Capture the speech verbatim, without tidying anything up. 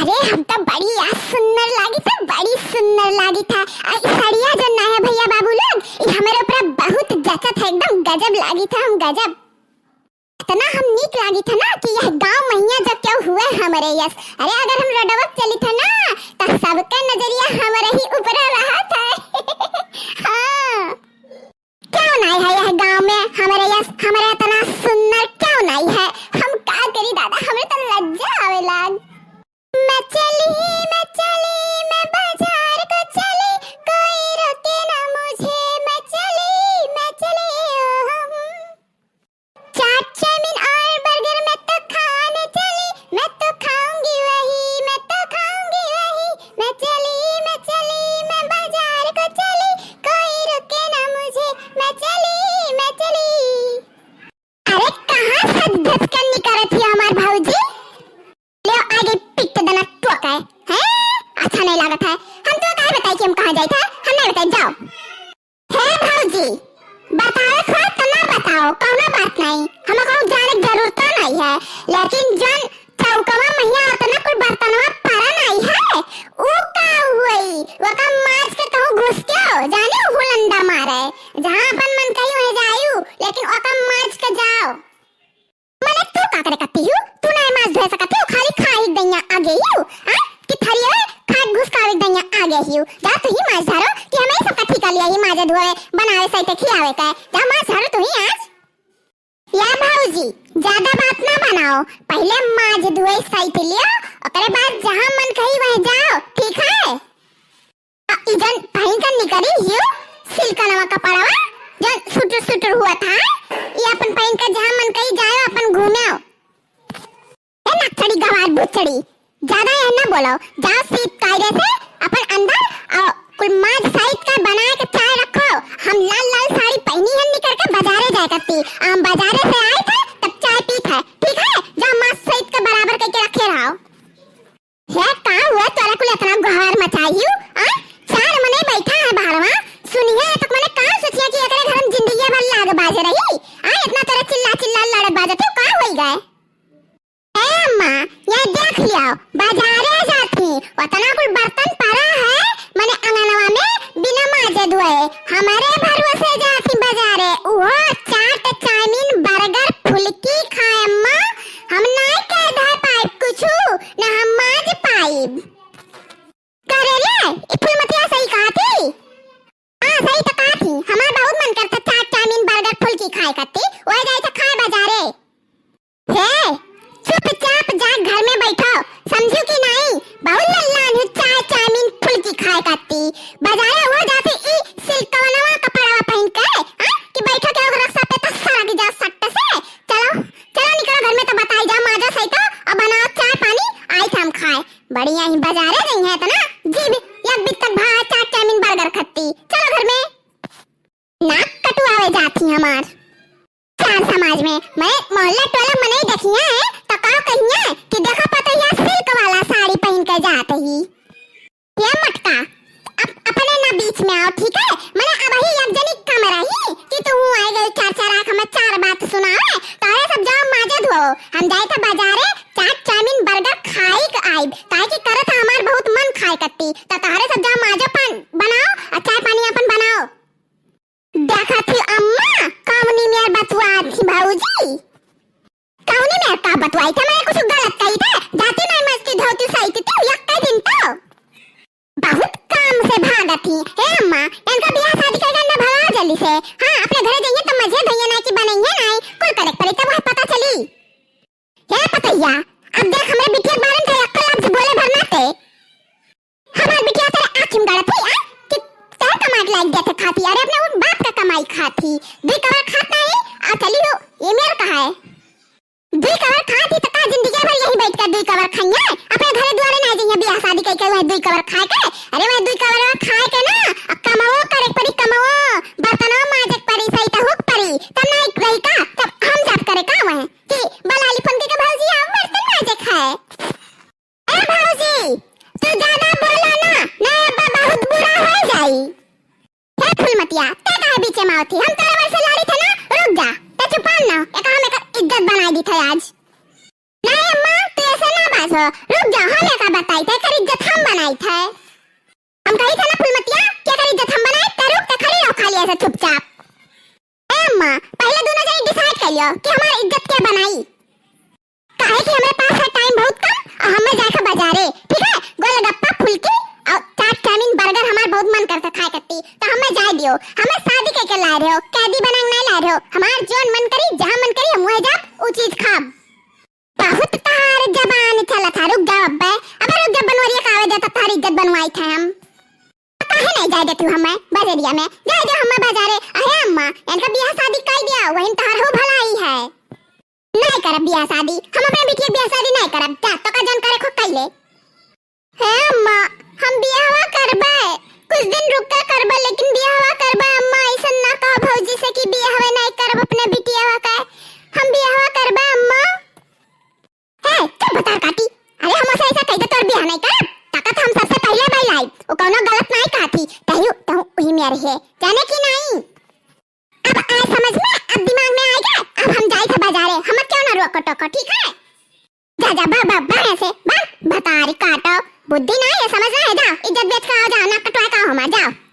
ए, हम तो बड़ी आज सुन्नर लागित है, बबड़ी सुन्नर लागित है। आ, ई सड़िया जो ना है भइया बाबू लोग, ई हमरे ऊपर बहुत जचत है, एकदम गजब लागित है, हम गजब। इतना हम नीक लागित है ना कि यह गाँव महिया जो केहू हुए हमरे यस। अरे, अगर हम रोडवा पे चलित है ना, तो सबके नजरिया हमरे ही ऊपर रहत है। हाँ। केहू नाई है यह गाँव में हमरे यस, हमरे इतना सुन्नर केहू नाई है। हम का करी दादा, हमरे तो लज्जा आवे लाग। मैं चली, मैं चली, मैं बाजार को चली, कोई रोके ना मुझे, मैं चली, मैं चली, ओ हम। चाट, चाउमीन और बर्गर मैं तो खाने चली, मैं तो खाऊंगी वही, मैं तो खाऊंगी वही, मैं चली, मैं चली, मैं बाजार को चली, कोई रोके ना मुझे, मैं चली, मैं चली। अरे, कहाँ सज धज के निकरत ही हमार भौजी? ले आगे पिट देना टोक है, हैं? अच्छा नहीं लागत है। हम तो काहे बताई कि हम कहाँ जाइत है? हम नहीं बताई, जाओ। हे भौजी, बतावे को तो ना बताओ, कौनो बात नहीं, हमको जाने की जरूरत नहीं है, लेकिन जौन चौकवा महिया उतना कुल बर्तनवा परा नहीं है, ऊ का हुई? ओका माज के कहूँ घुस के हो, जाने ऊ हुलंडा मारे, जहाँ अपन मन कही वहीं जायू, लेकिन ओका माज के जाओ। मने तू का करे कत्ती हूँ? तू ना माज धोए सकत हूँ, खाली खाई दैया आगे हूँ, आ? कि थरिये खाए घुसकावे दैया आगे हूँ। जा तू ही माज धरो कि हमें सब कथी का लिया ही माजे धोए, बनावे सहित खियावे के। जा माज धरो तू ही आज। या भौजी, ज्यादा बात ना बनाओ, पहले माज धोए सहित लियो, ओकरे बाद जहाँ मन कही वह जाओ, ठीक है? आ, ई जौन पहिन के निकरी हियो, सिल्कनवा कपड़वा, जौन सुटुर सुटुर हुआ था, ई अपन पहिन के जहाँ मन कही जाओ, अपन घूमो। ए नक्चड़ी गवार बुचड़ी, ज्यादा यह ना बोलो, जाओ सीप कायदे से अपन अंदर, आ, कुल माज साइत का बना के चाय रखो। हम लाल लाल साड़ी पहनी है निकर के बाजारे जाए करती, हम बाजारे से आए थे तब चाय पी थे, ठीक है? जाओ माज साइत के बराबर करके रखे रहो। हे का हुआ, तोरा कुल इतना गोहार मचाई हूँ, आ? चार मने बैठा है बाहरवा, सुनिए तो मने का सोचिए कि एकरे घर में जिंदगी भर लाग बाजे रही, आ? इतना तोरा चिल्ला चिल्ला लड़त बाजत हो, का होई गए? ए अम्मा, ये देख लियो, बाजारे जाती, उतना कुल बर्तन पड़ा है, मने अंगनवा में बिना माजे धोए, हमारे भरोसे जाती बाजारे, उहो चाट, चाउमीन, बर्गर, फुल्की खाए अम्मा, हम नाई कह धर पाइब कुछु, ना हम माज पाइब। करे रे, ई फुलमतिया सही कहा थी? हाँ, सही तो कहा थी। हमार बहुत मन करता चाट, चाउमीन, बर्गर, फुल्की खाए करती। वह जाए तो खाए बाजारे। हे, चुपचाप जा घर में बैठो, समझू कि नहीं? बहुत लल्लान हूँ चाय, चाउमीन, फुल्की खाए करती। बाजारे वो जाती ई सिल्कवनवा कपड़वा पहन के, हाँ? कि बैठो के ओकरा सब पे तो सरक जा सट्ट से। चलो, चलो निकलो घर में तो बताई जा, माजा सही तो, और बनाओ चाय पानी, आई हम खाए। बढ़िया ही बाजारे गई है इतना, जीभ एक बित्तक भा चाट चाउमीन बर्गर खत्ती। चलो घर में। नाक कटुआवे जाती हमार। चार समाज में, मैं मोहल्ला टोला मनई देखिया है, तो का कहिया कि देखा पतैया सिल्क वाला साड़ी पहन के जात ही। ये मटका, अब अपने ना बीच में आओ, ठीक है? मने अब ही एक जनी कम रही कि तू आई गई चार चार आँख में चार बात सुनावे, तो अरे सब जाओ माजे धो, हम जाए थे बाजारे, चाट, चाउमीन, बर्गर खाई के आइब, काहे कि करत हमार बहुत मन खाए कत्ती। त तहरे सब जा माजा पान बनाओ, आ चाय पानी अपन बनाओ। देखा थी अम्मा, कौनी मेर बतुआ थी भौजी। कौनी मेर का बतुआई थे, मैं कुछ गलत कही थे? जाती नहीं मस्ती धोती सही थी, तू एक दिन तो। बहुत काम से भागत ही। हे अम्मा, इनका बियाह शादी करके अंदर भगा जल्दी से। हाँ, अपने घरे जाइए तो मजे धोइए ना कि बनइए ना, कुल करे पड़ी तब वह पता चली। हे पतैया, अब देख हमरे बिटिया के बारे में तो अक्कल लफ्ज बोले भर ना ते। हमार बिटिया तेरे आँख में गड़त है, आ? कि तेरे कमाई लाग जाते खाती, अरे अपने उन बाप का कमाई खाती। दुई कवर खात नहीं, आ चली हो, ये मेर कहा है। दुई कवर खाती तो का जिंदगी भर यही बैठ कर दुई कवर खाइए? अपने घरे दुआरे ना जाइए, बियाह शादी करके वह दुई कवर खाए के। अरे वह दुई कवर खाए के ना, अब कमाओ करे पड़ी, कमाओ, बर्तनों माजे पड़ी, सही तो हुक पड़ी, तब ना एक रही का, तब हम जात करे का वह कि बलाली फोन के भौजी आओ बर्तन माजे खाए। ए भौजी, तू ज्यादा बोला ना, नहीं अब बहुत बुरा हो जाई। हे फुलमतिया, ते काहे बीचे में आवत ही? हम तोरे बल से लड़ी थे ना, रुक जा। ते चुपान ना, एक हम एक इज्जत बनाई दी थे आज। नहीं अम्मा, तू ऐसे ना बात। रुक जा, हम एका बताई थे, एकर इज्जत हम बनाई थे। हम कही थे ना फुलमतिया कि एकर इज्जत हम बनाई, ते रुक, ते खड़ी रहो खाली ऐसे चुपचाप। ए अम्मा, पहले दोनों जनी decide कर लियो कि हमार इज्जत के बनाई। काहे कि हमरे पास है time बहुत कम और हमें जाए के बाजारे, ठीक है? गोलगप्पा, फुल्की और चाट, चाउमीन, burger हमार बहुत मन करता खाए कत्ती, तो हमें जाए दियो। हमें शादी के के लाए रहो, कैदी बना के नहीं लाए रहो। हमार जोन मन करी, जहाँ मन करी, हम वही जाब, उ चीज खाब। बहुत तार जबान चलत है, रुक जाओ अब्बे। अबे रुक जा बनवरिया का आवे दे, तो तार इज्जत बनवाई थे हम। काहे नहीं जाए देती हमें बजरिया में? जाए दे हमें बाजारे। अरे अम्मा, इनका बियाह शादी कर दिया, वही में तार हो भलाई है। नहीं करब बियाह शादी, हम अपने बिटिया के बियाह शादी नहीं करब। जा, तो का जन करे खो कैले। हे अम्मा, हम बियाहवा करबे, कुछ दिन रुक के करबे, लेकिन बियाहवा करबे अम्मा। ऐसन ना कहो भौजी से कि बियाहवे नहीं करब अपने बिटियावा का। हम बियाहवा करबे अम्मा। हे, चुप भतार काटी। अरे हम ऐसा ऐसा कह दे तोर बियाह नहीं करब, ताकत हम सबसे पहले भाई लाई। वो कौनो गलत नहीं कहा थी, तहु तहु वही में रहे, जाने की नहीं। अब आए समझ में, अब दिमाग में आए गए, अब हम जाई थे बाजारे, हम क्यों ना रोको टोको, ठीक है? जा, जा, बा, बा, बा ऐसे, बा, भतारी काटो, बुद्धि नहीं है, समझ नहीं है, जा, इज्जत बेच के आओ, जा, ना कटवा का हमार, जाओ।